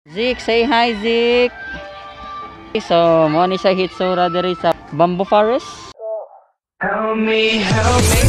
Zik, say hi, Zik. So, mo ni siya hitsura diri sa Bamboo Forest. Help me, help me.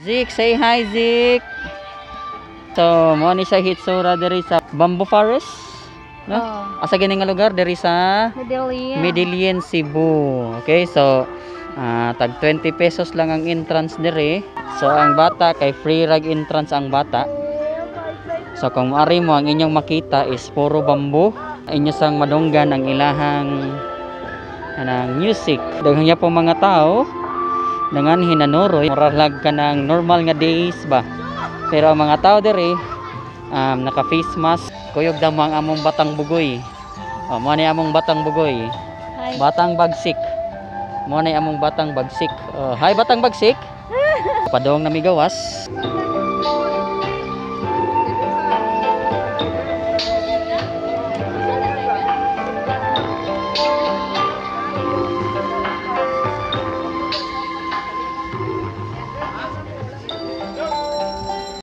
Zik, say hi, Zik. So, mo ni siya hitsura diri sa Bamboo Forest. No? Oh. Asa gini nga lugar diri sa Medellin. Medellin, Cebu. Okay, so tag 20 pesos lang ang entrance diri. So ang bata kay free rag entrance ang bata. So kung maari mo ang inyong makita is puro bamboo. Inyo sang madunggan ang ilahang anang music. Daghan niya po mga tao nangan hinanoroy, muralag ka ng normal nga days ba. Pero ang mga tao diri naka face mask. Kuyog daw ang among batang bugoy. Oh, mo ni among batang bugoy. Hi. Batang bagsik. Mo ni among batang bagsik. Oh, hi batang bagsik. Padong na migawas.